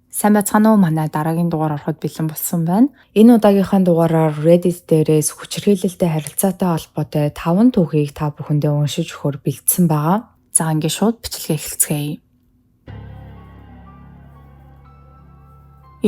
Сайн байцгаана уу? Манай дараагийн дугаар ороход бэлэн болсон байна. Энэ удаагийнхаа дугаараар Reddit дээрээс хүчирхийлэлтэй харилцаатай холбоотой 5 түүхийг та бүхэндээ уншиж өгөхөөр бэлдсэн байгаа. За ингээд шууд бичлэгээ эхэлцгээе.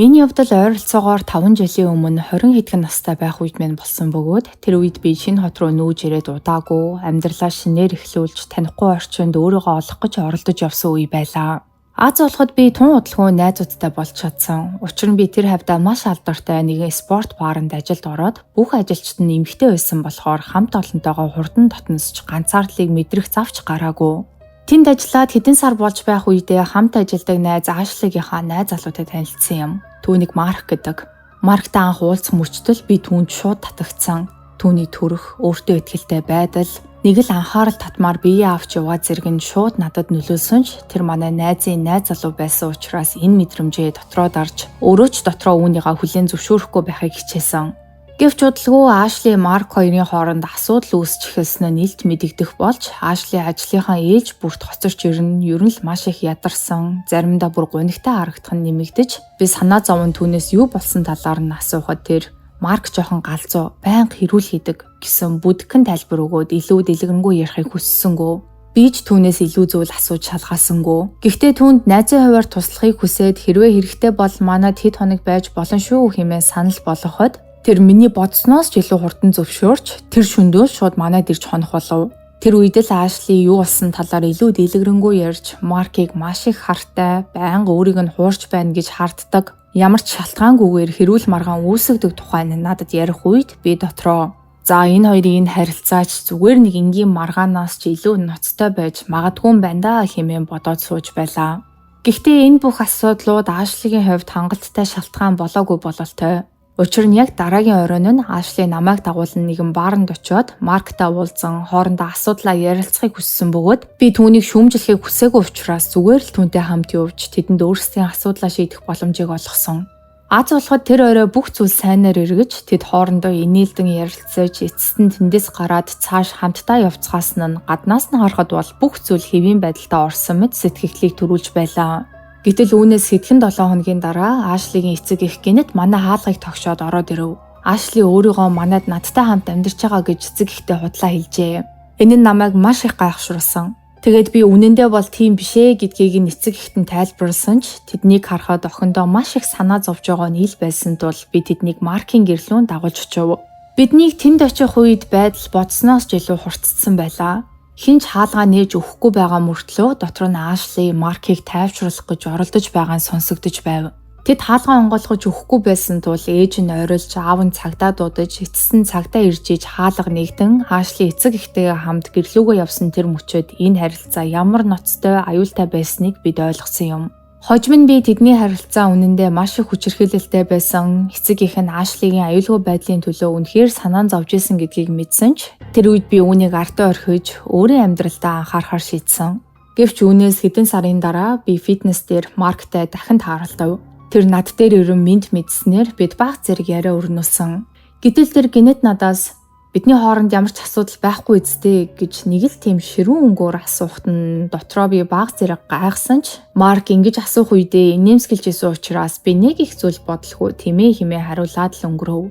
Энэ явдал ойролцоогоор 5 жилийн өмнө 20 хэдхэн настай байх үед минь болсон бөгөөд тэр үед би шинэ хот руу нүүж ирээд удаагүй амьдралаа шинээр эхлүүлж танихгүй орчинд өөрийгөө олох гэж оролдож явсан үе байлаа. Аз болоход би тун удалгүй найзуудтай болж чадсан. Учир нь би тэр хавьдаа маш алдартай нэгэн спорт бааранд ажилд ороод бүх ажилчид нь эмэгтэй байсан болохоор хамт олонтойгоо хурдан дотносч ганцаардлыг мэдрэх завч гараагүй. Тэнд ажиллаад хэдэн сар болж байх үедээ хамт ажилладаг найз Ашлигийнхаа найз залуутай танилцсан юм. Түүнийг Марк гэдэг. Марктай анх уулзах мөрчтөл би түүнд шууд татагдсан. Түүний төрөх, өөртөө ихтэй байдал, нэг л анхаарал татмаар бие авч яваа зэрэг нь шууд надад нөлөөлсөн ч тэр манай найзын найз залуу байсан учраас энэ мэдрэмжээ дотроо дарж, өөрөө ч дотроо үүнийгээ хүлээн зөвшөөрөхгүй байхыг хичээсэн. Гэвч удалгүй Ашли Марк хоёрын хооронд асуудал үүсч эхэлсэн нь илт мэдэгдэх болж Ашли ажлынхаа ээлж бүрт хоцорч ирнэ, ер нь л маш их ядарсан, заримдаа бүр гунигтай харагдах нь нэмэгдэж, би санаа зовон түүнээс юу болсон талаар нь асуухад тэр Марк жоохон галзуу, байнга хэрүүл хийдэг гэсэн бүдгэн тайлбар өгөөд илүү дэлгэрэнгүй ярихыг хүссэнгүй. Би ч түүнээс илүү зүйл асууж шалгаасангүй. Гэхдээ түүнд найзын хуваар туслахыг хүсээд хэрвээ хэрэгтэй бол манад хэд хоног байж болно шүү хэмээн санал болгоход тэр миний бодсноос ч илүү хурдан зөвшөөрч тэр шөндөө шууд манад ирж хонох болов. Тэр үед л Ашли юу болсон талаар илүү дэлгэрэнгүй ярьж Маркийг маш их хартай, байнга өөрийг нь хуурч байна гэж харддаг. Ямар ч шалтгаангүйгээр хэрүүл маргаан үүсгдэг тухай нь надад ярих үед би дотроо за энэ хоёрын энэ харилцаач зүгээр нэг энгийн маргаанаас ч илүү ноцтой байж магадгүй юм байна да хэмээн бодоод сууж байлаа. Гэхдээ энэ бүх асуудлууд Ашлийн хувьд хангалттай шалтгаан болоогүй бололтой. Учир нь яг дараагийн оройн нь Ашли намайг дагуулan нэгэн бааранд очиод Марктай уулзан хоорондоо асуудлаа ярилцахыг хүссэн бөгөөд би түүнийг шүүмжлэхийг хүсээгүй учраас зүгээр л түүнтэй хамт явж тэдэнд өөрсдийн асуудлаа шийдэх боломжийг олгосон. Аз болоход тэр орой бүх зүйл сайнаар эргэж тэд хоорондоо инээлдэн ярилцаж эцэст нь тэндээс гараад цааш хамтдаа явцгаас нь гаднаас нь харахад бол бүх зүйл хэвийн байдалтай орсон мэт сэтгэлийг төрүүлж байлаа. Гэтэл үүнээс хэдхэн 7 хоногийн дараа Ашлийн эцэг эх гинэт манай хаалгыг тогшоод ороод ирэв. Ашли өөрийгөө манад надтай хамт амьдарч байгаа гэж эцэг эхтэй худлаа хэлжээ. Энэ нь намайг маш их гайхшруулсан. Тэгээд би үнэндээ бол тийм биш ээ гэдгийг нь эцэг эхэд нь тайлбарласан ч тэднийг харахад охиндоо маш их санаа зовж байгаа нь ил байсан тул би тэднийг Маркийн гэрлүүн дагуулж очив. Биднийг тэнд очих үед байдал бодсноос ч илүү хурцдсан байлаа. Хэн ч хаалгаа нээж өгөхгүй байгаа мөртлөө дотор нь Ашли Маркийг тайвшруулах гэж оролдож байгаа нь сонсогдож байв. Тэд хаалгаа онгойлгож өгөхгүй байсан тул ээж нь ойролж, аав нь цагдаа дуудаж, эцэст нь цагдаа ирж иж хаалга нэгдэн Ашли эцэг эхтэйгээ хамт гэрлүүгээ явсан тэр мөчөд энэ харилцаа ямар ноцтой, аюултай байсныг бид ойлгосон юм. Хожим нь би тэдний харилцаа үнэндээ маш их хүчирхийлэлтэй байсан. Эцэг эх нь Ашлийн аюулгүй байдлын төлөө үнэхээр санаа зовж исэн гэдгийг мэдсэн ч тэр үед би үүнийг ардаа орхиж өөрийн амьдралдаа анхаарахар шийдсэн. Гэвч үүнээс хэдэн сарын дараа би фитнес дээр Марктай дахин тааралдав. Тэр над дээр ерөн мэд мэдснээр бид баг зэрэг яриа өрнүүлсэн. Гэтэл тэр гинэт надаас бидний хооронд ямар ч асуудал байхгүй үсттэй гэж нэг л тийм ширүүн өнгөөр асуухт нь дотроо би баг зэрэг гайхсан ч Марк ингэж асуух үедээ инээмсэглэж исэн учраас би нэг их зүйл бодлогүй тэмээ химээ хариулаад л өнгөрөв.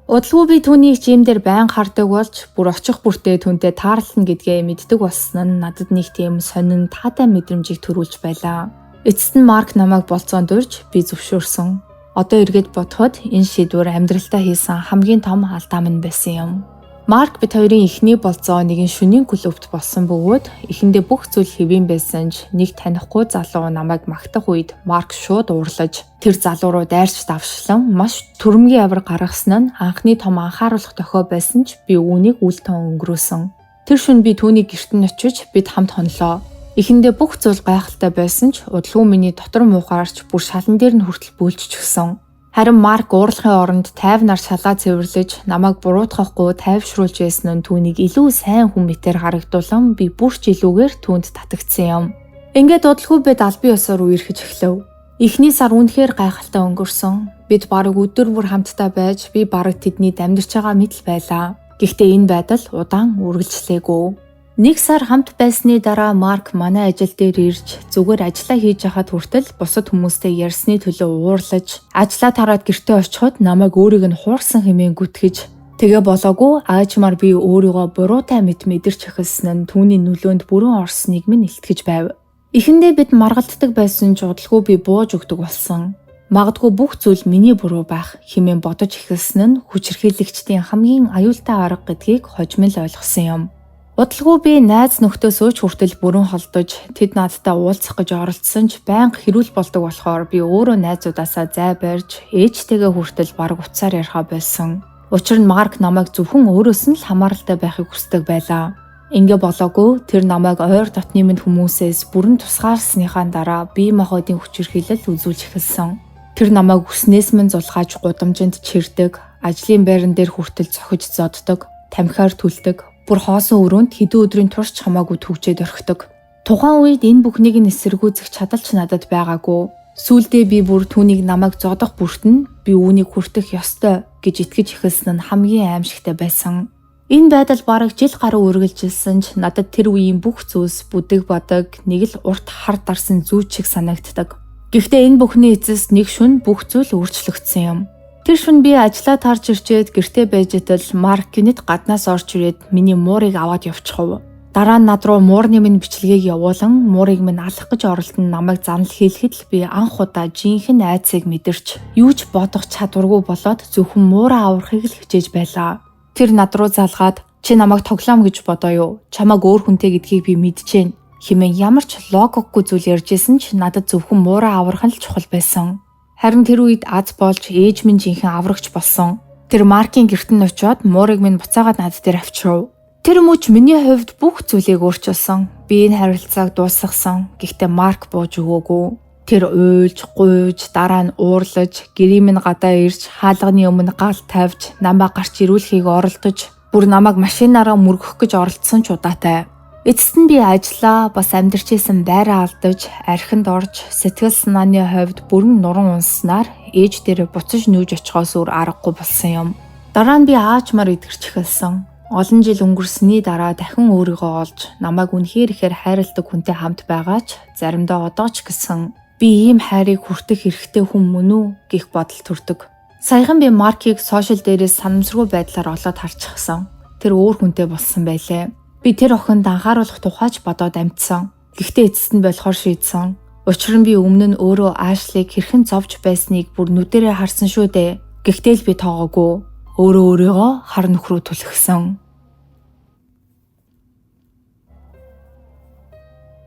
Удалгүй би түүнийг жим дээр байн хардаг болж бүр очих бүртээ түүнтэй таарлана гэдгээ мэддэг болсон нь надад нэг тийм сонин таатай мэдрэмжийг төрүүлж байлаа. Эцэст нь Марк намайг болцоонд урьж би зөвшөөрсөн. Одоо эргээд бодоход энэ шийдвэр амьдралдаа хийсэн хамгийн том алдаа минь байсан юм. Марк бид хоёрын эхний болцоо нэгэн шөнийн клубт болсон бөгөөд эхэндээ бүх зүйл хэвийн байсан ч нэг танихгүй залуу намайг магтах үед Марк шууд уурлаж тэр залуу руу дайрч давшлан маш төрөмгийн авир гаргасан нь анхны том анхааруулах дохио байсан ч би үүнийг үл тоон өнгөрөөсөн. Тэр шөнө би түүний гэрт нь очиж бид хамт хонлоо. Эхэндээ бүх зүйл гайхалтай байсан ч удалгүй миний дотор муухаарч бүр шалан дээр нь хүртэл бөөлжчихсөн. Харин Марк уурлахын оронд тайвнаар шалаа цэвэрлэж намайг буруутгахгүй тайвшруулж байсан нь түүнийг илүү сайн хүн мэтээр харагдуулан би бүр ч илүүгээр түүнд татагдсан юм. Ингээд удалгүй бид албан ёсоор үерхэж эхлэв. Эхний сар үнэхээр гайхалтай өнгөрсөн. Бид бараг өдөр бүр хамтдаа байж би бараг тэднийд амьдарч байгаа мэт л байлаа. Гэхдээ энэ байдал удаан үргэлжлээгүй. Нэг сар хамт байсны дараа Марк манай ажил дээр ирж зүгээр ажиллаа хийж байхад хүртэл бусад хүмүүстэй ярьсны төлөө уурлаж, ажлаа тараад гэртээ очиход намайг өөрийг нь хуурсан хэмээн гүтгэж, тэгээ болоогүй аажмаар би өөрийгөө буруутай мэт мэдэрч эхэлсэн нь түүний нөлөөнд бүрэн орсныг минь илтгэж байв. Эхэндээ бид маргалддаг байсан ч удалгүй би бууж өгдөг болсон. Магадгүй бүх зүйл миний буруу байх хэмээн бодож эхэлсэн нь хүчирхийлэгчдийн хамгийн аюултай арга гэдгийг хожим л ойлгосон юм. Удалгүй би найз нөхдөөсөө ч хүртэл бүрэн холдож, тэд надтай уулзах гэж оролдсон ч байнга хэрүүл болдог болохоор би өөрөө найзуудаасаа зай барьж, ээжтэйгээ хүртэл бараг утсаар яриахаа болсон. Учир нь Марк намайг зөвхөн өөрөөс нь л хамааралтай байхыг хүсдэг байлаа. Ингээ болоогүй тэр намайг ойр дотны минь хүмүүсээс бүрэн тусгаарласныхаа дараа бие махбодын хүчирхийлэл үзүүлж эхэлсэн. Тэр намайг үснээс минь зулгааж гудамжинд чирдэг, ажлын байран дээр хүртэл цохиж зоддог, тамхиар түлдэг, бүр хоосон өрөөнд хэдэн өдрийн турш хамаагүй түгжээд орхидог. Тухайн үед энэ бүхнийг нь эсэргүүцэх чадал ч надад байгаагүй. Сүүлдээ би бүр түүнийг намайг зодох бүрт нь би үүнийг хүртэх ёстой гэж итгэж эхэлсэн нь хамгийн аимшигтай байсан. Энэ байдал бараг жил гаруй үргэлжилсэн ч надад тэр үеийн бүх зүйлс бүдэг бодог нэг л урт хар дарсан зүйч шиг санагддаг. Гэхдээ энэ бүхний эцэс нэг шөнө бүх зүйл өөрчлөгдсөн юм. Тэр шөнө би ажлаа тарж ирчээд гэртээ байж итэл Марк гинэт гаднаас орж ирээд миний муурыг аваад явчихв. Дараа нь над руу муурны минь бичлэгийг явуулан муурыг минь алах гэж оролдон намайг занал хийлгэхэд л би анх удаа жинхэнэ айдсыг мэдэрч юу ч бодох чадваргүй болоод зөвхөн муураа аврахыг л хичээж байлаа. Тэр над руу залгаад чи намайг тоглоом гэж бодоо юу? Чамайг өөр хүнтэй гэдгийг би мэдчихээн хэмээн ямар ч логикгүй зүйл ярьж исэн ч надад зөвхөн муураа аврах нь л чухал байсан. Харин тэр үед аз болж ээж минь жинхэнэ аврагч болсон. Тэр Маркийн гэрт нь очиод муурыг минь буцаагаад над дээр авчирв. Тэр мөч миний хувьд бүх зүйлийг өөрчилсөн. Би энэ харилцааг дуусгасан. Гэхдээ Марк бууж өгөөгүй. Тэр уйлж, гуйж, дараа нь уурлаж, гэрийн минь гадаа ирж, хаалганы өмнө гал тавьж, намайг гарч ирүүлэхийг оролдож, бүр намайг машинаараа мөргөх гэж оролдсон ч удаатай. Эцэст нь би ажлаа бас амьдарч исэн байраа алдаж, архинд орж, сэтгэл санааны хувьд бүрэн нуран унснаар ээж дээрээ буцаж нүүж очихоос өөр аргагүй болсон юм. Дараа нь би аажмаар эдгэрч эхэлсэн. Олон жил өнгөрсний дараа дахин өөрийгөө олж, намайг үнэхээр ихээр хайрладаг хүнтэй хамт байгаа ч заримдаа одоо ч гэсэн би ийм хайрыг хүртэх эрхтэй хүн мөн үү гэх бодол төрдөг. Саяхан би Маркийг сошиал дээрээс санамсаргүй байдлаар олоод харчихсан. Тэр өөр хүнтэй болсон байлээ. Би тэр охинд анхааруулах тухайч бодоод амжсан. Гэхдээ эцэст нь болохоор шийдсэн. Учир нь би өмнө нь өөрөө Ашлиг хэрхэн зовж байсныг бүр нүдэрээ харсан шүү дээ. Гэхдээ л би тоогоогүй. Өөрөө өөрийгөө хар нүх рүү түлхсэн.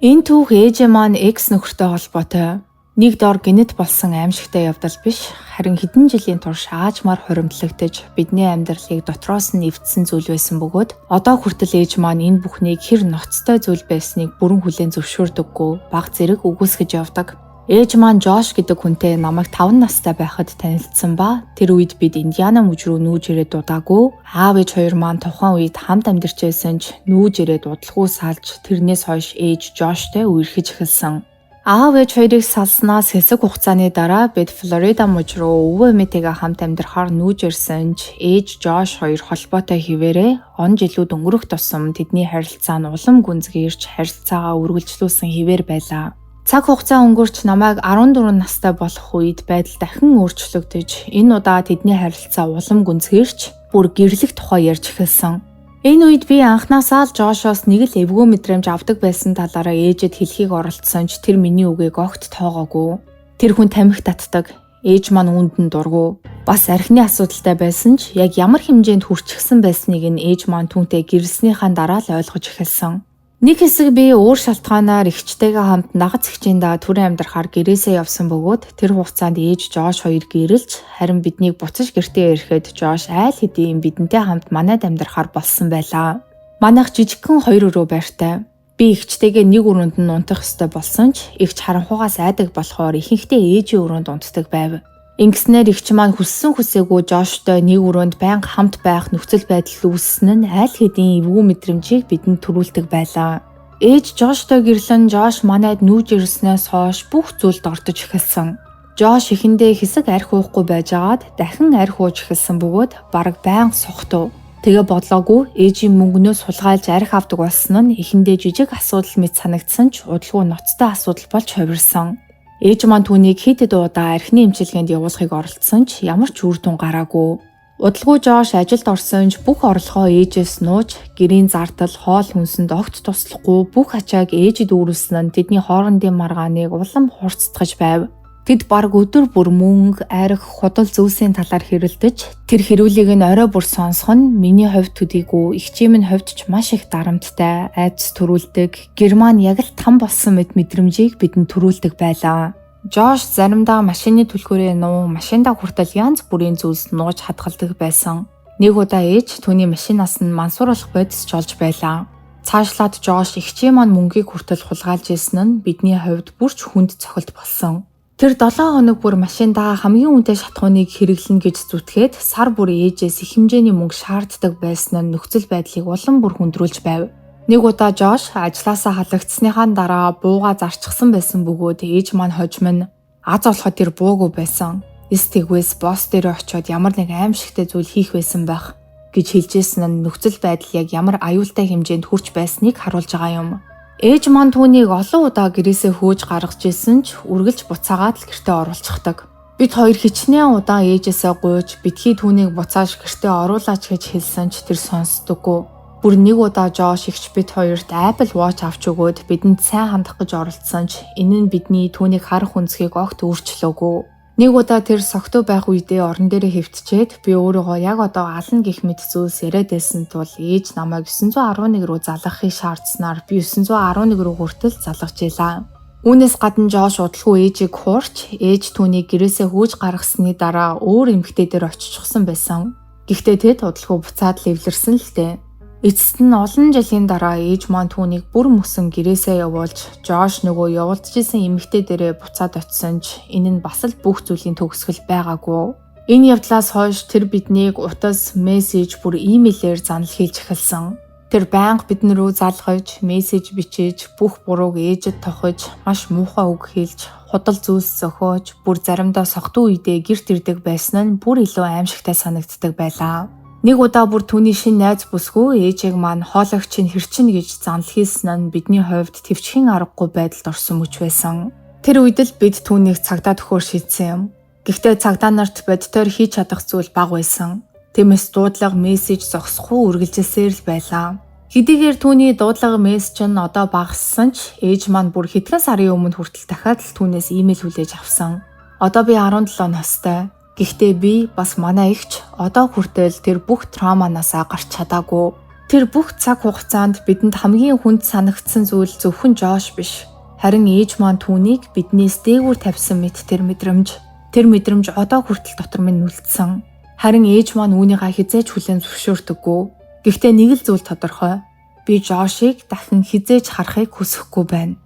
Энэ түүх ээжээ маань экс нөхөртэй холбоотой. Нэг дор гинэт болсон аимшигтай явдал биш, харин хэдэн жилийн турш аажмаар хуримтлагдаж бидний амьдралыг дотроос нь эвдсэн зүйл байсан бөгөөд одоо хүртэл ээж маань энэ бүхнийг хэр ноцтой зүйл байсныг бүрэн хүлээн зөвшөөрдөггүй, баг зэрэг үгүйсгэж явдаг. Ээж маань Жош гэдэг хүнтэй намайг 5 настай байхад танилцсан ба тэр үед бид Индиана мужи руу нүүж ирээд удаагүй. Аав ээж хоёр маань тухайн үед хамт амьдарч байсан ч нүүж ирээд удалгүй салж тэрнээс хойш ээж Жоштой үерхэж эхэлсэн. Аав ээж хоёрыг салснаас хэсэг хугацааны дараа бид Флорида мужи руу өвөө эмээтэйгээ хамт амьдрахаар нүүж ирсэн ч ээж Жош хоёр холбоотой хэвээрээ он жилүүд өнгөрөх тусам тэдний харилцаа нь улам гүнзгийрч харилцаагаа үргэлжлүүлсэн хэвээр байлаа. Цаг хугацаа өнгөрч намайг 14 настай болох үед байдал дахин өөрчлөгдөж энэ удаа тэдний харилцаа улам гүнзгийрч бүр гэрлэх тухай ярьж эхэлсэн. Энэ үед би анхнаасаа л Жошоос нэг л эвгүй мэдрэмж авдаг байсан талаараа ээжэд хэлхийг оролдсон ч тэр миний үгийг огт тоогоогүй. Тэр хүн тамхи татдаг. Ээж маань үүнд нь дургүй. Бас архины асуудалтай байсан ч яг ямар хэмжээнд хүрчихсэн байсныг нь ээж маань түүнтэй гэрэлснийхаа дараа л ойлгож эхэлсэн. Нэг хэсэг би өөр шалтгаанаар эгчтэйгээ хамт нагаз эгчийн даа төрийн амьдрахаар гэрээсээ явсан бөгөөд тэр хугацаанд ээж Жош хоёр гэрэлж харин биднийг буцаж гэртээ ирэхэд Жош айл хэдийн бидэнтэй хамт манайд амьдрахаар болсон байлаа. Манайх жижигхэн хоёр өрөө байртай. Би эгчтэйгээ нэг өрөөнд нь унтах ёстой болсон ч эгч харанхугаас айдаг болохоор ихэнхдээ ээжийн өрөөнд унтдаг байв. Ингэснээр эгч маань хүссэн хүсээгүй Жоштой нэг өрөөнд байнга хамт байх нөхцөл байдал үүссэн нь аль хэдийн эвгүй мэдрэмжийг бидэнд төрүүлдэг байлаа. Ээж Жоштой гэрлэн Жош манайд нүүж ирснээс хойш бүх зүйлд ордож эхэлсэн. Жош эхэндээ хэсэг арх уухгүй байжгаад дахин арх ууж эхэлсэн бөгөөд бараг байнга сухтав. Тэгээ бодлоогүй ээжийн мөнгнөөс хулгайлж арх авдаг болсон нь эхэндээ жижиг асуудал мэт санагдсан ч удалгүй ноцтой асуудал болж хувирсан. Ээж маань түүнийг хэд хэд удаа архины эмчилгээнд явуулахыг оролдсон ч ямар ч үр дүн гараагүй. Удалгүй Жош ажилд орсон ч бүх орлогоо ээжээс нууж, гэрийн зардал, хоол хүнсэнд огт туслахгүй бүх ачааг ээжид үүрүүлсэн нь тэдний хоорондын маргааныг улам хурцдгаж байв. Тэд бараг өдөр бүр мөнгө, арх, худал зүйлсийн талаар хэрэлдэж, тэр хэрүүлийг нь орой бүр сонсох нь миний хувьд төдийгүй эгчийн минь хувьд ч маш их дарамттай, айдас төрүүлдэг, гэр маань яг л там болсон мэт мэдрэмжийг бидэнд төрүүлдэг байлаа. Жош заримдаа машины түлхүүрээ нуу, машиндаа хүртэл янз бүрийн зүйлс нууж хадгалдаг байсан. Нэг удаа ээж түүний машинаас нь мансууруулах бодис ч олж байлаа. Цаашлаад Жош эгчийн маань мөнгийг хүртэл хулгайлж ирсэн нь бидний хувьд бүр ч хүнд цохилт болсон. Тэр 7 хоног бүр машиндаа хамгийн үнэтэй шатахууныг хэрэглэнэ гэж зүтгээд сар бүр ээжээс их хэмжээний мөнгө шаарддаг байсан нь нөхцөл байдлыг улам бүр хүндрүүлж байв. Нэг удаа Жош ажлаасаа халагдсныхаа дараа буугаа зарчихсан байсан бөгөөд ээж маань хожим нь аз олоход тэр буугүй байсан. Эс тэгвээс босс дээрээ очиод ямар нэг аимшигтай зүйл хийх байсан байх гэж хэлжсэн нь нөхцөл байдал яг ямар аюултай хэмжээнд хүрч байсныг харуулж байгаа юм. Ээж маань түүнийг олон удаа гэрээсээ хөөж гаргаж ирсэн ч үргэлж буцаагаад л гэртээ оруулчихдаг. Бид хоёр хичнээн удаан ээжээсээ гуйж битгий түүнийг буцааж гэртээ оруулаач гэж хэлсэн ч тэр сонсдоггүй. Бүр нэг удаа Жош эгч бид хоёрт Apple Watch авч өгөөд бидэнд сайн хандах гэж оролдсон ч энэ нь бидний түүнийг харах өнцгийг огт өөрчлөөгүй. Нэг удаа тэр согтуу байх үедээ орон дээрээ хэвтчээд би өөрийгөө яг одоо ална гэх мэт зүйлс яриад байсан тул ээж намайг 911 рүү залгахыг шаардсанаар би 911 рүү хүртэл залгаж илаа. Үүнээс гадна Жош удалгүй ээжийг хуурч, ээж түүнийг гэрээсээ хөөж гаргасны дараа өөр эмэгтэй дээр очичихсан байсан. Гэхдээ тэд удалгүй буцаад л эвлэрсэн л дээ. Эцэст нь олон жилийн дараа ээж маань түүнийг бүр мөсөн гэрээсээ явуулж, Жош нөгөө явуулдчихсан эмэгтэй дээрээ буцаад очисон ч энэ нь бас л бүх зүйлийн төгсгөл байгаагүй. Энэ явдлаас хойш тэр биднийг утас, мессеж, бүр имэйлээр занал хийж эхэлсэн. Тэр байнга бидэн рүү залгаж, мессеж бичиж, бүх бурууг ээжэд тохиж, маш муухай үг хэлж, худал зүйлс зохиож, бүр заримдаа согтуу үедээ гэрт ирдэг байсан нь бүр илүү аимшигтай санагддаг байлаа. Нэг удаа бүр түүний шинэ найз бүсгүй ээжийг маань хоологч нь хэрчин гэж занал хийсэн нь бидний хувьд төвчхийн аргагүй байдалд орсон мөч байсан. Тэр үед л бид түүнийг цагдаа төхөөр шийдсэн юм. Гэхдээ цагдаа нарт бодитоор хийж чадах зүйл бага байсан. Тиймээс дуудлага мессеж зогсохгүй үргэлжилсээр л байлаа. Хэдийгээр түүний дуудлага мессеж нь одоо багассан ч ээж маань бүр хэдхэн сарын өмнө хүртэл дахиад л түүнээс имэйл хүлээж авсан. Одоо би 17 настай. Гэхдээ би бас манай эгч одоо хүртэл тэр бүх травманаасаа гарч чадаагүй. Тэр бүх цаг хугацаанд бидэнд хамгийн хүнд санагдсан зүйл зөвхөн Жош биш. Харин ээж маань түүнийг биднээс дээгүүр тавьсан мэт тэр мэдрэмж. Тэр мэдрэмж одоо хүртэл дотор минь нүлдсэн. Харин ээж маань үүнийгээ хэзээ ч хүлээн зөвшөөрдөггүй. Гэхдээ нэг л зүйл тодорхой. Би Жошийг дахин хэзээ ч харахыг хүсэхгүй байна.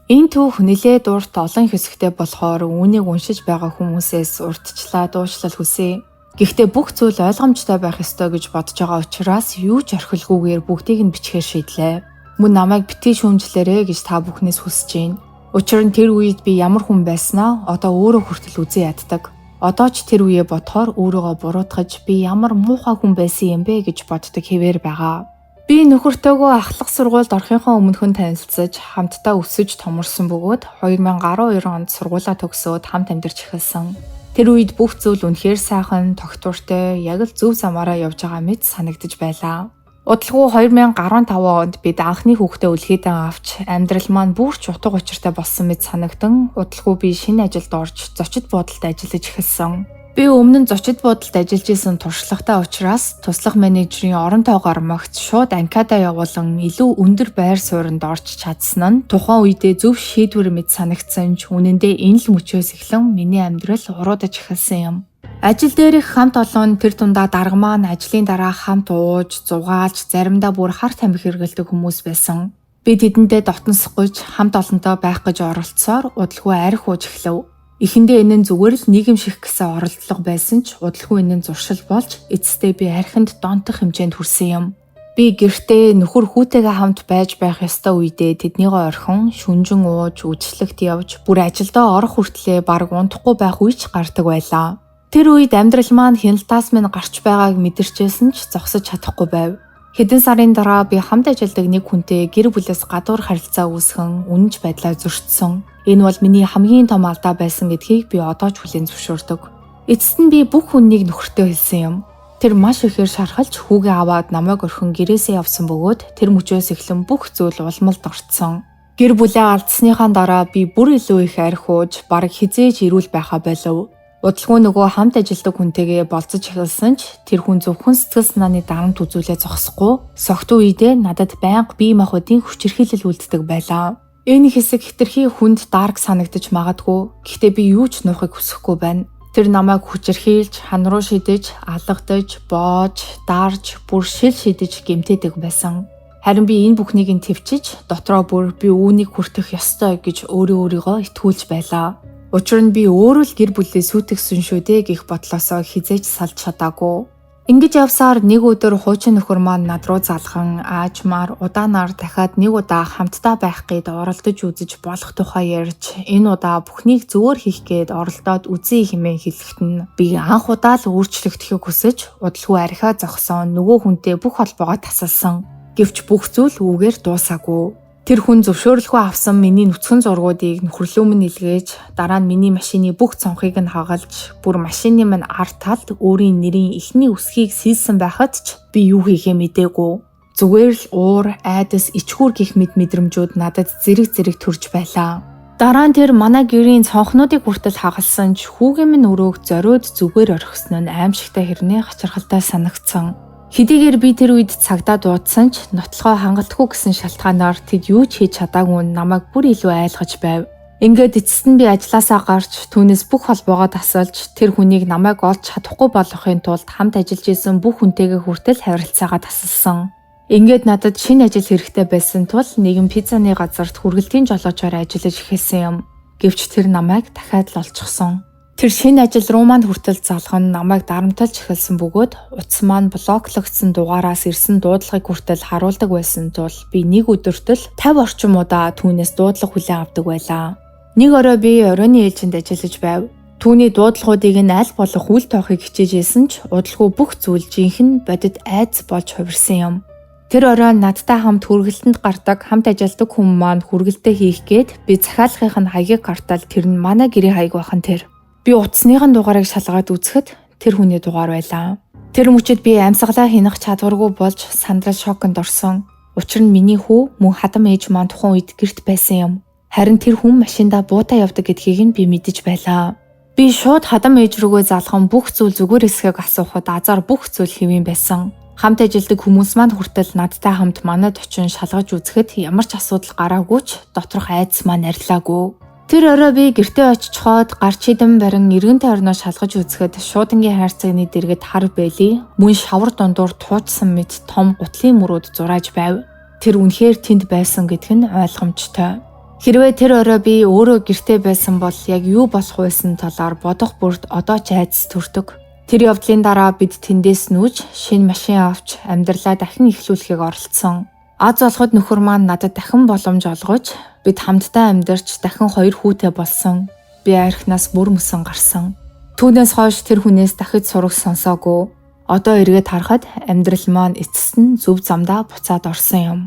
Энэ түүх нэлээд урт олон хэсэгтэй болохоор үүнийг уншиж байгаа хүмүүсээс урьдчилаад уучлал хүсье. Гэхдээ бүх зүйл ойлгомжтой байх ёстой гэж бодож байгаа учраас юу ч орхилгүйгээр бүгдийг нь бичгээр шийдлээ. Мөн намайг битгий шүүмжлээрэй гэж та бүхнээс хүсэж байна. Учир нь тэр үед би ямар хүн байснаа одоо өөрөө хүртэл үзэн яддаг. Одоо ч тэр үеэ бодохоор өөрийгөө буруутгаж би ямар муухай хүн байсан юм бэ гэж боддог хэвээр байгаа. Би нөхөртөөгөө ахлах сургуульд орохынхоо өмнөхөн танилцаж, хамтдаа өсөж томорсон бөгөөд 2012 онд сургуулаа төгсөөд хамт амьдарч эхэлсэн. Тэр үед бүх зүйл үнэхээр сайхан, тогтвортой, яг л зөв замаараа явж байгаа мэт санагдаж байлаа. Удалгүй 2015 онд бид анхны хүүхдээ өлгийдэн авч, амьдрал маань бүр ч утга учиртай болсон мэт санагдан, удалгүй би шинэ ажилд орж, зочид буудалд ажиллаж эхэлсэн. Би өмнө нь зочид буудалд ажиллаж исэн туршлагатай учраас туслах менежерийн орон тоогоор магц шууд анкетаа явуулан илүү өндөр байр суурьнд орж чадсан нь тухайн үедээ зөв шийдвэр мэт санагдсан ч үнэндээ энэ л мөчөөс эхлэн миний амьдрал уруудаж эхэлсэн юм. Ажил дээрх хамт олон тэр дундаа дарга маань ажлын дараа хамт ууж, зугаалж, заримдаа бүр хар тамхи хэрэглэдэг хүмүүс байсан. Би тэдэнтэй дотносох гэж хамт олонтой байх гэж оролцсоор удалгүй арх ууж эхлэв. Эхэндээ энэ нь зүгээр л нийгэмших гэсэн оролдлого байсан ч удалгүй энэ нь зуршил болж эцэстээ би архинд донтох хэмжээнд хүрсэн юм. Би гэртээ нөхөр хүүтэйгээ хамт байж байх ёстой үедээ тэднийгээ орхин шүнжин ууж, үдшилтэд явж, бүр ажилдаа орох хүртлээ бараг унтахгүй байх үе ч гардаг байлаа. Тэр үед амьдрал маань хяналтаас минь гарч байгааг мэдэрчээсэн ч зогсож чадахгүй байв. Хэдэн сарын дараа би хамт ажилладаг нэг хүнтэй гэр бүлээс гадуур харилцаа үүсгэн үнэнч байдлаа зөрчсөн. Энэ бол миний хамгийн том алдаа байсан гэдгийг би одоо ч хүлээн зөвшөөрдөг. Эцэст нь би бүх хүннийг нөхөртөө хэлсэн юм. Тэр маш ихээр шархалж хүүгээ аваад намайг орхин гэрээсээ явсан бөгөөд тэр мөчөөс эхлэн бүх зүйл улмалд орцсон. Гэр бүлээ алдсныхаа дараа би бүр илүү их архи ууж бараг хэзээ ч эрүүл байхаа болов. Удалгүй нөгөө хамт ажилладаг хүнтэйгээ болцож эхэлсэн ч тэр хүн зөвхөн сэтгэл санааны дарамт үзүүлээ зогсохгүй согтуу үедээ надад байнга бие махбодын хүчирхийлэл үлддэг байлаа. Энэ хэсэг хэтэрхий хүнд дарк санагдаж магадгүй. Гэхдээ би юу ч нуухыг хүсэхгүй байна. Тэр намайг хүчирхийлж, хан руу шидэж, алгадаж, боож, дарж, бүр шил шидэж гэмтээдэг байсан. Харин би энэ бүхнийг нь төвчиж, дотроо бүр би үүнийг хүртэх ёстой гэж өөрөө өөрийгөө итгүүлж байлаа. Учир нь би өөрөө л гэр бүлээ сүйтгэсэн шүү дээ гэх бодлосоо хэзээ ч салж чадаагүй. Ингэж явсаар нэг өдөр хуучин нөхөр маань над руу залхан аажмаар удаанаар дахиад нэг удаа хамтдаа байх гээд оролдож үзэж болох тухай ярьж энэ удаа бүхнийг зөвөр хийх гээд оролдоод үзье хэмээн хэлэхэд нь би анх удаа л өөрчлөгдөхийг хүсэж удалгүй архиа зогсон нөгөө хүнтэй бүх холбоогоо тасалсан. Гэвч бүх зүйл үүгээр дуусаагүй. Тэр хүн зөвшөөрлгүй авсан миний нүцгэн зургуудыг нөхөрлөө минь илгээж, дараа нь миний машины бүх цонхыг нь хагалж, бүр машины минь ард талд өөрийн нэрийн эхний үсгийг сийлсэн байхад ч би юу хийхээ мдээгүй. Зүгээр л уур, айдас, ичгүүр гих мэд мэдрэмжүүд надад зэрэг зэрэг төрж байлаа. Дараа нь тэр манай гэрийн цонхнуудыг хүртэл хагалсан ч хүүгийн минь өрөөг зориуд зүгээр орхисон нь аимшигтай хэрнээ хачирхалтай санагдсан. Хэдийгээр би тэр үед цагдаа дуудсан ч нотлохоо хангалтгүй гэсэн шалтгаанаар тэд юу ч хийж чадаагүй нь намайг бүр илүү айлгаж байв. Ингээд эцэст нь би ажилласаа гарч түүнээс бүх холбоогоо тасалж тэр хүнийг намайг олж чадахгүй болгохын тулд хамт ажиллаж исэн бүх хүнтэйгээ хүртэл харилцаагаа тасалсан. Ингээд надад шинэ ажил хэрэгтэй байсан тул нэгэн пиццаны газарт хүргэлтийн жолоочоор ажиллаж эхэлсэн юм. Гэвч тэр намайг дахиад л олчихсон. Тэр шинэ ажил руу маань хүртэл залган намайг дарамталж эхэлсэн бөгөөд утас маань блоклогдсон дугаараас ирсэн дуудлагыг хүртэл харуулдаг байсан тул би нэг өдөрт л 50 орчим удаа түүнээс дуудлага хүлээн авдаг байлаа. Нэг орой би оройн ээлжинд ажиллаж байв. Түүний дуудлагуудыг нь аль болох үл тоохыг хичээж исэн ч удалгүй бүх зүйл жинхэнэ бодит айдас болж хувирсан юм. Тэр орой надтай хамт хүргэлтэнд гардаг хамт ажилладаг хүн маань хүргэлтээ хийх гээд би захиалгын нь хаягийг гартал тэр нь манай гэрээ хаяг бахан тэр. Би утасных нь дугаарыг шалгаад үзэхэд тэр хүний дугаар байлаа. Тэр мөчид би амьсгалаа хянах чадваргүй болж сандрал шоконд орсон. Учир нь миний хүү мөн хадам ээж маань тухайн үед гэрт байсан юм. Харин тэр хүн машиндаа буутай явдаг гэдгийг нь би мэдэж байлаа. Би шууд хадам ээж рүүгээ залхан бүх зүйл зүгээр эсхийг асуухад азар бүх зүйл хэвэн байсан. Хамт ажилладаг хүмүүс маань хүртэл надтай хамт манад очин шалгаж үзэхэд ямар ч асуудал гараагүй ч доторх айдас маань арилаагүй. Тэр орой би гэртээ очичхоод гарч хідэн барин эргэн тойрноо шалгаж үзэхэд шуудангийн хайрцагны дэргэд хар бэли мөн шавар дундуур туужсан мэт том гутлын мөрүүд зурааж байв. Тэр үнэхээр тэнд байсан гэдг нь ойлгомжтой. Хэрвээ тэр орой би өөрөө гэртээ байсан бол яг юу болох байсан талаар бодох бүрт одоо ч айдас төрдөг. Тэр явдлын дараа бид тэндээс нүүж шинэ машин авч амьдралаа дахин эхлүүлэхийг оролдсон. Аз олоход нөхөр маань надад дахин боломж олгож бид хамтдаа амьдарч дахин 2 хүүтэй болсон. Би архинаас бүр мөсөн гарсан. Түүнээс хойш тэр хүнээс дахиж сураг сонсоогүй. Одоо эргээд харахад амьдрал маань эцэст нь зөв замдаа буцаад орсон юм.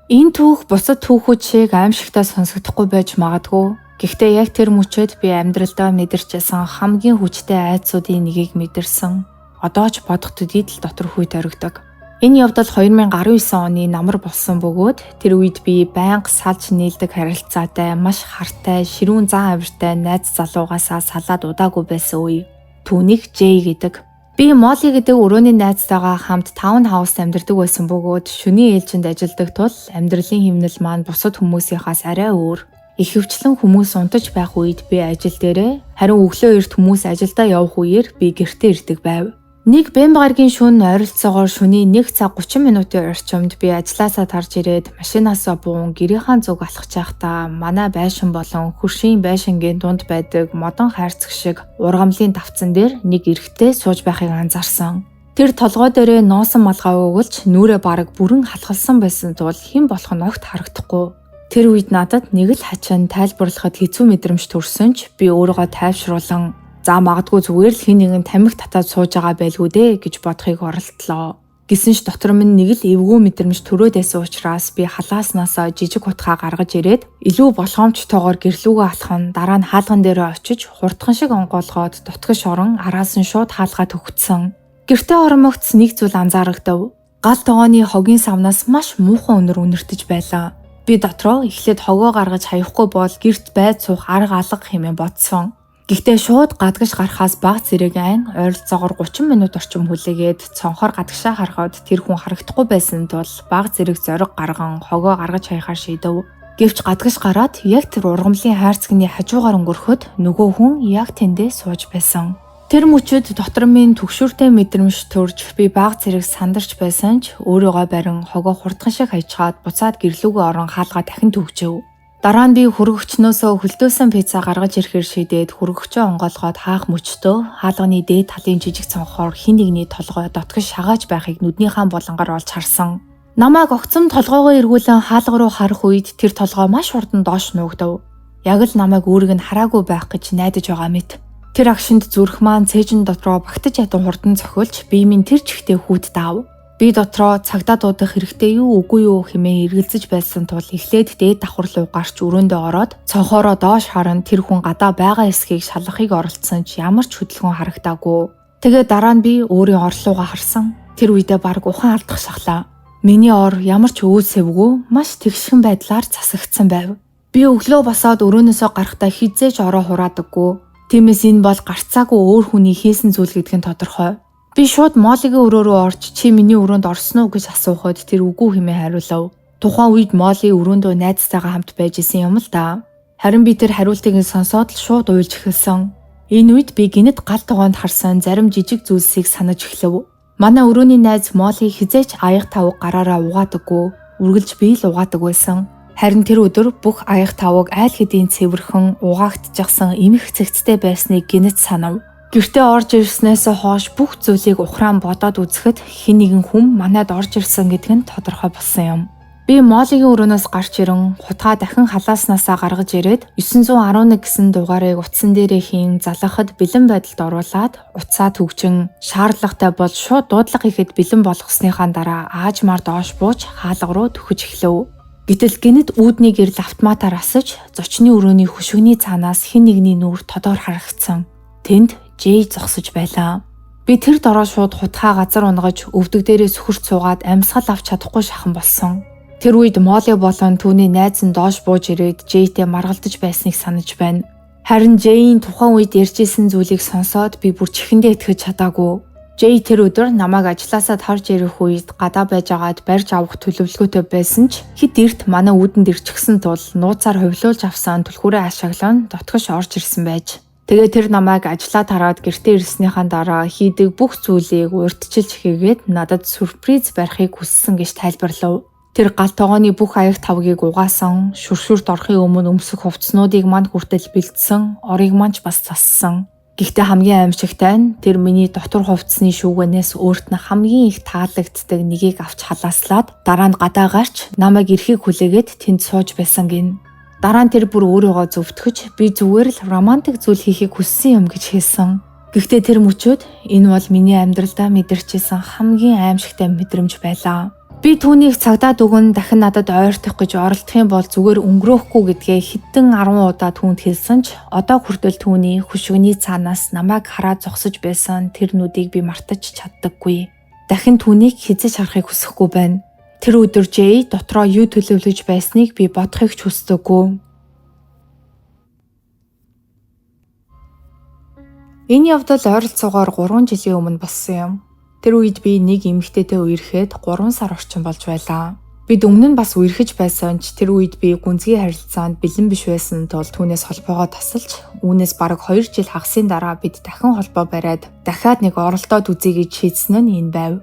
Энэ түүх бусад түүхүүд шиг аимшигтай сонсогдохгүй байж магадгүй. Гэхдээ яг тэр мөчөд би амьдралдаа мэдэрчсэн хамгийн хүчтэй айдсуудын нэгийг мэдэрсэн. Одоо ч бодох төдийд л дотор хүйт оргидог. Энэ явдал 2019 оны намар болсон бөгөөд тэр үед би байнга салж нийлдэг харилцаатай, маш хартай, ширүүн зан авиртай найз залуугаасаа салаад удаагүй байсан үе. Түүнийг Жей гэдэг. Би Молли гэдэг өрөөний найзтайгаа хамт таун хаус амьдардаг байсан бөгөөд шөнийн ээлжинд ажилладаг тул амьдралын хэмнэл маань бусад хүмүүсийнхаас арай өөр. Ихэвчлэн хүмүүс унтаж байх үед би ажил дээрээ, харин өглөө эрт хүмүүс ажилдаа явах үеэр би гэртээ ирдэг байв. Нэг Бэмб гарагийн шөнө ойролцоогоор шөнийн 1 цаг 30 минутын орчимд би ажлаасаа тарж ирээд машинаасаа буун гэрийнхаа зүг алхаж байхдаа манай байшин болон хөршийн байшингийн дунд байдаг модон хайрцаг шиг ургамлын давцан дээр нэг эрэгтэй сууж байхыг анзаарсан. Тэр толгой дээрээ ноосон малгай өгөлж нүрээ бараг бүрэн халахалсан байсан тул хэн болох нь огт харагдахгүй. Тэр үед надад нэг л хачин тайлбарлахад хэцүү мэдрэмж төрсөн ч би өөрийгөө тайвшруулан за магадгүй зүгээр л хэн нэгэн тамхи татаад сууж байгаа байлгүй дээ гэж бодохыг оролдлоо. Гэсэн ч дотор минь нэг л эвгүй мэдрэмж төрөөд байсан учраас би халааснаасаа жижиг хутгаа гаргаж ирээд илүү болгоомжтойгоор гэрлүүгээ алхан, дараа нь хаалган дээрээ очиж хурдхан шиг онгоолгоод дотгош орон араас нь шууд хаалгаа төгтсөн. Гэртээ ормогц нэг зүйл анзаарагдав. Гал тогооны хогийн савнаас маш муухан өнөр үнэртэж байлаа. Би дотроо эхлээд хогоо гаргаж хаяхгүй бол гэрт байд суух арга алга хэмээн бодсон. Гэхдээ шууд гадагш гарахаас баг зэрэг айн ойролцоогоор 30 минут орчим хүлээгээд цонхоор гадагшаа харахад тэр хүн харагдахгүй байсан тул баг зэрэг зориг гарган хогоо гаргаж хаяхаар шийдэв. Гэвч гадагш гараад яг тэр ургамлын хайрцагны хажуугаар өнгөрөхөд нөгөө хүн яг тэндээ сууж байсан. Тэр мөчөд дотор минь түгшүүртэй мэдрэмж төрж би баг зэрэг сандарч байсан ч өөрийгөө барин хогоо хурдхан шиг хайчаад буцаад гэрлүүгээ орон хаалгаа дахин төгжөв. Дараа нь би хөргөгчнөөсөө хөлдөөсөн пицца гаргаж ирэхээр шийдээд хөргөгчөө онгоолгоод хаах мөчтөө хаалганы дээд талын жижиг цонхоор хэн нэгний толгой дотгош шагааж байхыг нүднийхаа булангаар олж харсан. Намайг огцом толгоогоо эргүүлэн хаалга руу харах үед тэр толгой маш хурдан доош нуугдав. Яг л намайг үүрэг нь хараагүй байх гэж найдаж байгаа мэт. Тэр агшинд зүрх маань цээжин дотроо багтаж ядан хурдан цохилж бие минь тэр чигтээ хүүт даав. Би дотроо цагдаа дуудах хэрэгтэй юу үгүй юу хэмээн эргэлзэж байсан тул эхлээд дээд давхар руу гарч өрөөндөө ороод цонхоороо доош харан тэр хүн гадаа байгаа эсхийг шалгахыг оролдсон ч ямар ч хөдөлгөөн харагдаагүй. Тэгээ дараа нь би өөрийн орлуугаа харсан. Тэр үедээ бараг ухаан алдах шахлаа. Миний ор ямар ч өөд сэвгүй маш тэгшхэн байдлаар засагдсан байв. Би өглөө босоод өрөөнөөсөө гарахдаа хизээж ороо хураадаггүй. Тиймээс энэ бол гарцаагүй өөр хүний хийсэн зүйл гэдг нь тодорхой. Би шууд Молигийн өрөө рүү орж чи миний өрөөнд орсон уу гэж асуухад тэр үгүй хэмээн хариулав. Тухайн үед Моли өрөөндөө найзтайгаа хамт байж исэн юм л да. Харин би тэр хариултыг нь сонсоод л шууд уйлж эхэлсэн. Энэ үед би гинэт гал тогоонд харсан зарим жижиг зүйлсийг санаж эхлэв. Манай өрөөний найз Моли хизээч аяга тавг гараараа угаадаггүй. Үргэлж би л угаадаг байсан. Харин тэр өдөр бүх аяга тавг айл хэдийн цэвэрхэн угаагдчихсан эмх цэгцтэй байсныг гинэт санав. Гэртээ орж ирснээс хойш бүх зүйлийг ухраан бодоод үзэхэд хэн нэгэн хүн манайд орж ирсэн гэдг нь тодорхой болсон юм. Би Молигийн өрөөнөөс гарч ирэн хутгаа дахин халааснаасаа гаргаж ирээд 911 гэсэн дугаарыг утсан дээрээ хийн залгахад бэлэн байдалд оруулаад утсаа түгжин шаардлагатай бол шууд дуудлага хийхэд бэлэн болгосныхаа дараа аажмаар доош бууж хаалга руу төхөж эхлэв. Гэтэл гинэт үүдний гэрэл автоматар асаж зочны өрөөний хөшигний цаанаас хэн нэгний нүүр тодор харагдсан. Тэнд Жей зогсож байлаа. Би тэр дороо шууд хутгаа газар унгаж өвдөг дээрээ сөхөрч суугаад амьсгал авч чадахгүй шахан болсон. Тэр үед Моли болон түүний найз нь доош бууж ирээд Жейтэй маргалдаж байсныг санаж байна. Харин Жейн тухайн үед ярьж исэн зүйлийг сонсоод би бүр чихэндээ итгэж чадаагүй. Жей тэр өдөр намайг ажилласаа тарж ирэх үед гадаа байжгаад барьж авах төлөвлөгөөтэй байсан ч хэд эрт манай үүдэнд ирчихсэн тул нууцаар хувилуулж авсан түлхүүрээ ашиглан дотгош орж ирсэн байж. Тэгээ тэр намайг ажлаа тараад гэртээ ирснийхаа дараа хийдэг бүх зүйлийг урьдчилж хийгээд надад сюрприз барихыг хүссэн гэж тайлбарлав. Тэр гал тогооны бүх аяг тавгийг угаасан, шүршүрт орохын өмнө өмсөх хувцснуудыг манд хүртэл бэлдсэн, орыг маань ч бас зассан. Гэхдээ хамгийн аимшигтай нь тэр миний дотор хувцсны шүүгэнээс өөрт нь хамгийн их таалагддаг нэгийг авч халааслаад дараа нь гадаа гарч намайг ирэхийг хүлээгээд тэнд сууж байсан гин. Дараа нь тэр бүр өөрийгөө зөвтгөж би зүгээр л романтик зүйл хийхийг хүссэн юм гэж хэлсэн. Гэхдээ тэр мөчөөд энэ бол миний амьдралдаа мэдэрчээсэн хамгийн аимшигтай мэдрэмж байлаа. Би түүнийг цагдаад өгөн дахин надад ойртох гэж оролдох юм бол зүгээр өнгөрөөхгүй гэдгээ хэдэн 10 удаа түүнд хэлсэн ч одоо хүртэл түүний хөшигний цаанаас намайг хараад зогсож байсан тэр нүдийг би мартаж чаддаггүй. Дахин түүнийг хэзээ ч харахыг хүсэхгүй байна. Тэр өдөр Жей дотроо юу төлөвлөж байсныг би бодохыг ч хүсдэггүй. Энэ явдал ойролцоогоор 3 жилийн өмнө болсон юм. Тэр үед би нэг эмэгтэйтэй үерхэд 3 сар орчим болж байлаа. Бид өмнө нь бас үерхэж байсан ч тэр үед би гүнзгий харилцаанд бэлэн биш байсан тул түүнээс холбоогоо тасалж үүнээс бараг 2 жил хагасын дараа бид дахин холбоо бариад дахиад нэг оролдоод үзье гэж шийдсэн нь энэ байв.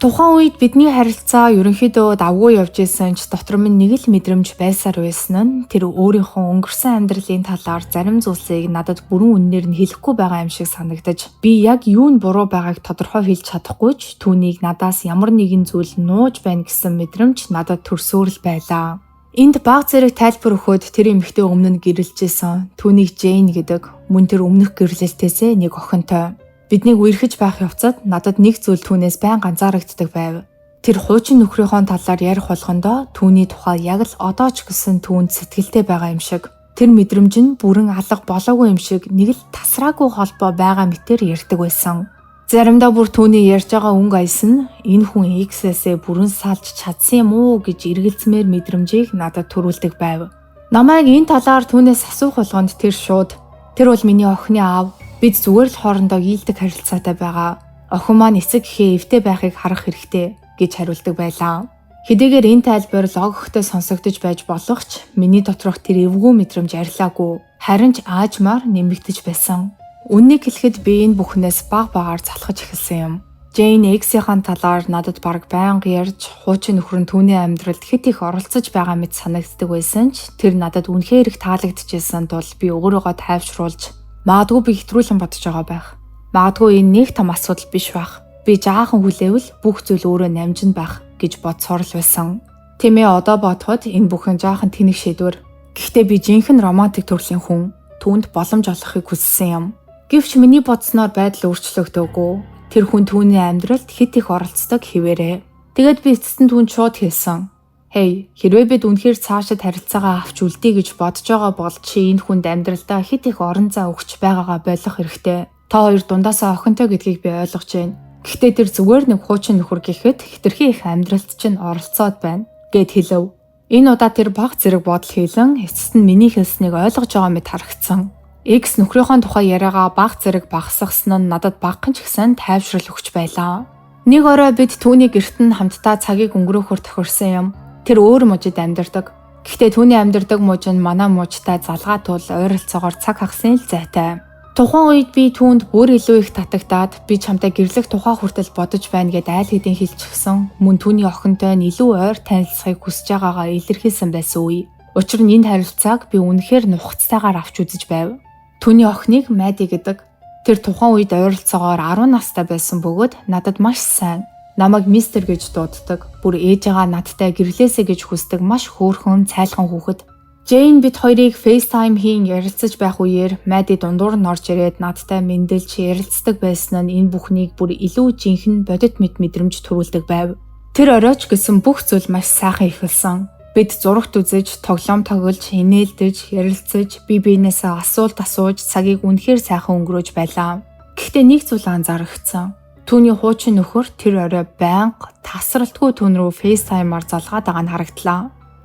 Тухайн үед бидний харилцаа ерөнхийдөө давгүй явж исэн ч дотор минь нэг л мэдрэмж байсаар байсан нь тэр өөрийнхөө өнгөрсөн амьдралын талаар зарим зүйлсийг надад бүрэн үннээр нь хэлэхгүй байгаа юм шиг санагдаж би яг юу нь буруу байгааг тодорхой хэлж чадахгүй ч түүнийг надаас ямар нэгэн зүйл нууж байна гэсэн мэдрэмж надад төрсөөр л байлаа. Энд баг зэрэг тайлбар өгөхөд тэр эмэгтэй өмнө нь гэрлэжсэн. Түүнийг Джейн гэдэг. Мөн тэр өмнөх гэрлэлтээсээ нэг охинтой. Биднийг үерхэж байх явцад надад нэг зүйл түүнээс байнга анзаарагддаг байв. Тэр хуучин нөхрийнхөө талаар ярих болгондоо түүний тухай яг л одоо ч гэсэн түүнд сэтгэлтэй байгаа юм шиг. Тэр мэдрэмж нь бүрэн алга болоогүй юм шиг нэг л тасраагүй холбоо байгаа мэтээр ярьдаг байсан. Заримдаа бүр түүний ярьж байгаа өнгө аяс нь энэ хүн X-ээсээ бүрэн салж чадсан юм уу гэж эргэлзмээр мэдрэмжийг надад төрүүлдэг байв. Намайг энэ талаар түүнээс асуух болгонд тэр шууд "Тэр бол миний охины аав. Бид зүгээр л хоорондоо ийлдэг харилцаатай байгаа. Охин маань эцэг эхээ эвтэй байхыг харах хэрэгтэй" гэж хариулдаг байлаа. Хэдийгээр энэ тайлбар логиктой сонсогдож байж болох ч миний доторх тэр эвгүй мэдрэмж арилаагүй. Харин ч аажмаар нэмэгдэж байсан. Үнэнийг хэлэхэд би энэ бүхнээс баг багаар залхаж эхэлсэн юм. Джейн ex-ийн талаар надад бараг байнга ярьж, хуучин нөхөр нь түүний амьдралд хэт их оролцож байгаа мэт санагддаг байсан ч тэр надад үнэхээр их таалагдчихсан тул би өөрийгөө тайвшруулж магадгүй би хэтрүүлэн бодож байгаа байх. Магадгүй энэ нэг том асуудал биш байх. Би жаахан хүлээвэл бүх зүйл өөрөө намжин байх гэж бодсоор л байсан. Тийм ээ, одоо бодоход энэ бүхэн жаахан тэнэг шийдвэр. Гэхдээ би жинхэнэ романтик төрлийн хүн. Түүнд боломж олгохыг хүссэн юм. Гэвч миний бодсноор байдал өөрчлөгдөөгүй. Тэр хүн түүний амьдралд хэт их оролцдог хэвээрээ. Тэгээд би эцэст нь түүнд шууд хэлсэн. "Хей, хэрвээ бид үнэхээр цаашид харилцаагаа авч үлдээе гэж бодож байгаа бол чи энэ хүнд амьдралдаа хэт их орон зай өгч байгаагаа болох хэрэгтэй. Та хоёр дундаасаа охинтой гэдгийг би ойлгож байна. Гэхдээ тэр зүгээр нэг хуучин нөхөр гэхэд хэтэрхий их амьдралд чинь оролцоод байна" гээд хэлэв. Энэ удаа тэр баг зэрэг бодол хийлэн эцэст нь миний хэлснийг ойлгож байгаа мэт харагдсан. Ex нөхрийнхөө тухай яриагаа баг зэрэг багасгасан нь надад багахан ч гэсэн тайвшрал өгч байлаа. Нэг орой бид түүний гэрт нь хамтдаа цагийг өнгөрөөхөөр тохирсон юм. Тэр өөр мужид амьдардаг. Гэхдээ түүний амьдардаг муж нь манай мужтай залгаа тул ойролцоогоор цаг хагасын л зайтай. Тухайн үед би түүнд бүр илүү их татагдаад би чамтай гэрлэх тухай хүртэл бодож байна гээд айл хэдийн хэлчихсэн. Мөн түүний охинтой нь илүү ойр танилцахыг хүсэж байгаагаа илэрхийлсэн байсан үе. Учир нь энэ харилцааг би үнэхээр нухацтайгаар авч үзэж байв. Түүний охиныг Мади гэдэг. Тэр тухайн үед ойролцоогоор 10 настай байсан бөгөөд надад маш сайн, намайг мистер гэж дууддаг. Бүр ээжээгээ надтай гэрлээсэй гэж хүсдэг маш хөөрхөн цайлган хүүхэд. Джейн бид хоёрыг FaceTime хийн ярилцаж байх үеэр Мади дундуур нь орж ирээд надтай мэндэлж ярилцдаг байсан нь энэ бүхнийг бүр илүү жинхэнэ бодит мэт мэдрэмж төрүүлдэг байв. Тэр орой ч гэсэн бүх зүйл маш сайхан эхэлсэн. Бид зурагт үзэж, тоглоом тоглож, инээлдэж, ярилцаж, бие биенээсээ асуулт асууж цагийг үнэхээр сайхан өнгөрөөж байлаа. Гэхдээ нэг зүйл анзаарагдсан. Түүний хуучин нөхөр тэр орой байнга тасралтгүй түүн рүү FaceTime-аар залгаад байгаа нь харагдлаа.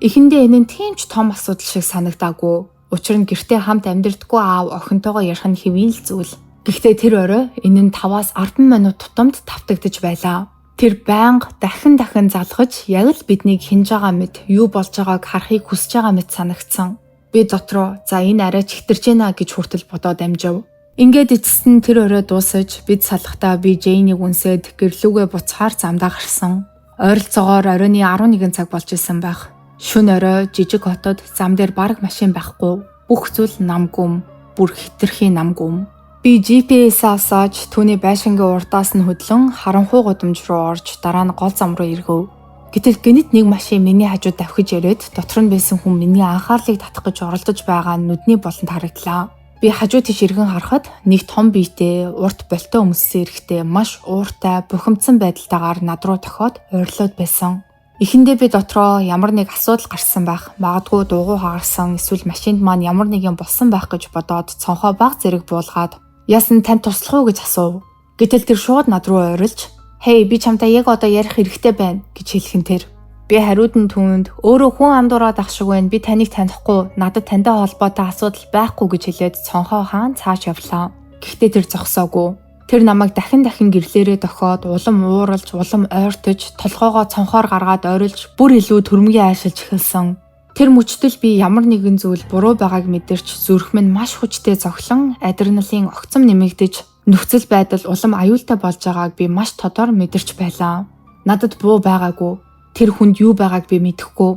Эхэндээ энэ нь тийм ч том асуудал шиг санагдаагүй. Учир нь гэртээ хамт амьдардаггүй аав охинтойгоо ярих нь хэвийн л зүйл. Гэхдээ тэр орой энэ нь 5-аас 10 минут тутамд давтагдаж байлаа. Тэр байнга дахин дахин залгаж яг л биднийг хянаж байгаа мэт, юу болж байгааг харахыг хүсэж байгаа мэт санагдсан. Би дотроо за энэ арай ч хэтэрч байна гэж хүртэл бодоод амжив. Ингээд эцэст нь тэр орой дуусаж бид салахдаа би Джейнийг үнсээд гэр лүүгээ буцахаар замдаа гарсан. Ойролцоогоор оройн 11 цаг болж исэн байх. Шөнө орой жижиг хотод зам дээр бараг машин байхгүй. Бүх зүйл нам гүм, бүр хэтэрхий нам гүм. Би GPS-аа асааж түүний байшингийн урдаас нь хөдлөн харанхуй гудамж руу орж дараа нь гол зам руу эргэв. Гэтэл гэнэт нэг машин миний хажууд давхиж ирээд дотор нь байсан хүн миний анхаарлыг татах гэж оролдож байгаа нь нүдний болонд харагдлаа. Би хажуу тийш эргэн харахад нэг том биетэй, урт больтой өмссөн эрэгтэй маш ууртай, бухимдсан байдалтайгаар над руу дохиод ойрлоод байсан. Эхэндээ би дотроо ямар нэг асуудал гарсан байх, магадгүй дугуй хагарсан, эсвэл машинд маань ямар нэг юм болсон байх гэж бодоод цонхоо баг зэрэг буулгаад яасан танд туслах уу гэж асуув. Гэтэл тэр шууд над руу ойрлож, "Хей, би чамтай яг одоо ярих хэрэгтэй байна" гэж хэлэх нь тэр. Би хариуд нь түүнд өөрөө хүн андуураад ах шиг байна. Би таныг танихгүй, надад тантай холбоотой асуудал байхгүй гэж хэлээд цонхоо хаан цааш явлаа. Гэхдээ тэр зогсоогүй. Тэр намайг дахин дахин гэрлээрээ дохиод улам ууралж, улам ойртож, толгойгоо цонхоор гаргаад ойрлож, бүр илүү төрөмгийн айшилж эхэлсэн. Тэр мөчтөл би ямар нэгэн зүйл буруу байгааг мэдэрч зүрх минь маш хүчтэй цохилон адреналин огцом нэмэгдэж нөхцөл байдал улам аюултай болж байгааг би маш тодор мэдэрч байлаа. Надад буу байгаагүй. Тэр хүнд юу байгааг би мэдэхгүй.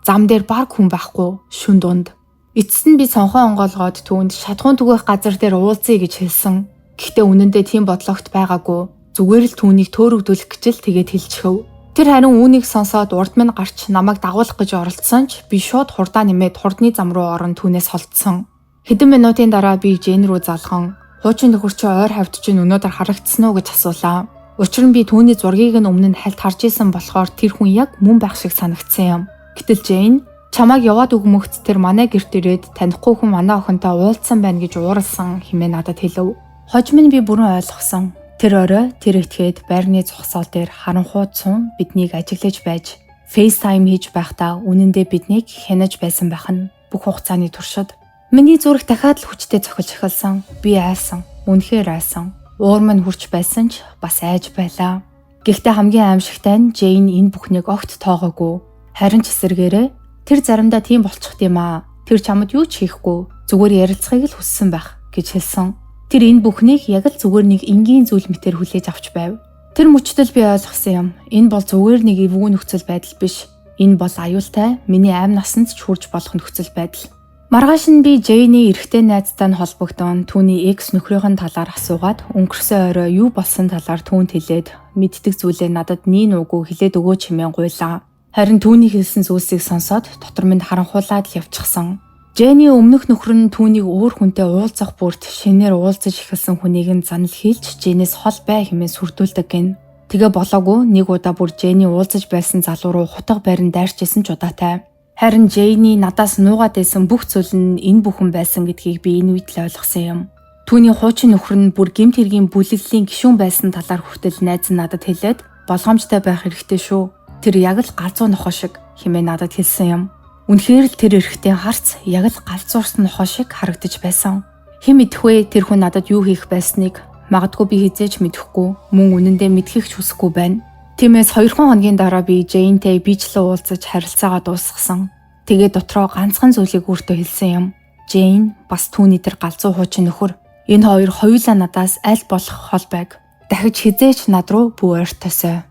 Зам дээр бараг хүн байхгүй. Шүн дунд. Эцэст нь би цонхоо онгойлгоод түүнд шатахуун түгээх газар дээр уулзъя гэж хэлсэн. Гэхдээ үнэндээ тийм бодлогот байгаагүй. Зүгээр л түүнийг төөрөгдүүлэх гэж л тэгээд хэлчихэв. Тэр харин үүнийг сонсоод урд минь гарч намайг дагуулах гэж оролдсон ч би шууд хурдаа нэмээд хурдны зам руу орон түүнээс холдсон. Хэдэн минутын дараа би Жейн рүү залган хуучин нөхөр чи ойр хавьд чинь өнөөдөр харагдсан уу гэж асуулаа. Учир нь би түүний зургийг нь өмнө нь хальт харж исэн болохоор тэр хүн яг мөн байх шиг санагдсан юм. Гэтэл Жейн чамайг яваад өгмөгц тэр манай гэрт ирээд танихгүй хүн манай охинтой уулзсан байна гэж ууралсан хэмээн надад хэлв. Хожим нь би бүрэн ойлгосон. Тэр орой тэр этгээд байрны зогсоол дээр харанхуй цун биднийг ажиглаж байж FaceTime хийж байхдаа үнэндээ биднийг хянаж байсан байх нь бүх хугацааны туршид. Миний зүрх дахиад л хүчтэй цохилж эхэлсэн. Би айсан. Үнэхээр айсан. Уурм нь хүрч байсан ч бас айж байлаа. Гэхдээ хамгийн аимшигтай нь Джейн энэ бүхнийг огт тоогоогүй. Харин ч эсэргээрээ тэр заримдаа тийм болчих юм аа. Тэр чамд юу ч хийхгүй. Зүгээр ярилцахыг л хүссэн байх гэж хэлсэн. Тэр энэ бүхнийг яг л зүгээр нэг энгийн зүйл мэтэр хүлээж авч байв. Тэр мөчтөл би ойлгосон юм. Энэ бол зүгээр нэг эвгүй нөхцөл байдал биш. Энэ бол аюултай, миний амь насанд ч хүрж болох нөхцөл байдал. Маргааш нь би Джейний эрэгтэй найзтай нь холбогдсон түүний экс нөхрийнх нь талаар асуугаад өнгөрсөн орой юу болсон талаар түүнд хэлээд мэддэг зүйлээ надад нийн уугүй хэлээд өгөөч хэмээн гуйлаа. Харин түүний хэлсэн зүйлсийг сонсоод дотор минь харанхуулаад л явчихсан. Дженни өмнөх нөхөр нь түүнийг өөр хүнтэй уулзах бүрт шинээр уулзаж эхэлсэн хүнийг нь занал хийлж Дженнээс хол бай хэмээн сүрдүүлдэг гин. Тэгээ болоогүй нэг удаа бүр Дженни уулзаж байсан залуу руу хутга барин дайрч исэн ч удаатай. Харин Джейни надаас нуугаад байсан бүх зүйл нь энэ бүхэн байсан гэдгийг би энэ үед л ойлгосон юм. Түүний хуучин нөхөр нь бүр гэмт хэргийн бүлэглэлийн гишүүн байсан талаар хүртэл найз нь надад хэлээд болгоомжтой байх хэрэгтэй шүү. Тэр яг л галзуу нохоо шиг хэмээн надад хэлсэн юм. Үнэхээр л тэр эрэгтэй харц яг л галзуурсан нохоо шиг харагдаж байсан. Хэн мэдэх вэ тэр хүн надад юу хийх байсныг магадгүй би хэзээ ч мэдэхгүй, мөн үнэндээ мэдэхийг ч хүсэхгүй байна. Тиймээс 2 хоногийн дараа би Джейнтэй бичлэн уулзаж харилцаагаа дуусгасан. Тэгээ дотроо ганцхан зүйлийг өөртөө хэлсэн юм. Джейн бас түүний тэр галзуу хуучин нөхөр. Энэ хоёр хоёулаа надаас аль болох хол байг. Дахиж хэзээ ч над руу бүү ойртосой.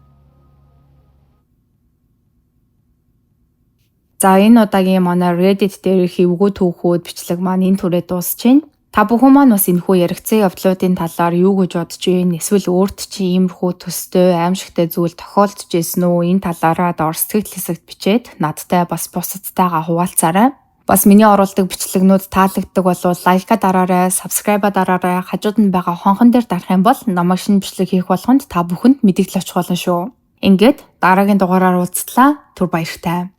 За энэ удаагийн манай Reddit дээрх эвгүй түүхүүд бичлэг маань энэ түрээ дуусч байна. Та бүхэн маань бас энэхүү яригдсан явдлуудын талаар юу гэж бодож байна? Эсвэл өөрт чинь иймэрхүү төстэй аимшигтай зүйл тохиолдож ирсэн үү? Энэ талаараа доор сэтгэл хэсэгт бичээд надтай бас бусадтайгаа хуваалцаарай. Бас миний оруулдаг бичлэгнүүд таалагддаг бол лайка дараарай, subscribe дараарай, хажууд нь байгаа хонхон дээр дарах юм бол намайг шинэ бичлэг хийх болгонд та бүхэнд мэдээлэл очих болно шүү. Ингээд дараагийн дугаараар уулзлаа. Түр баяртай.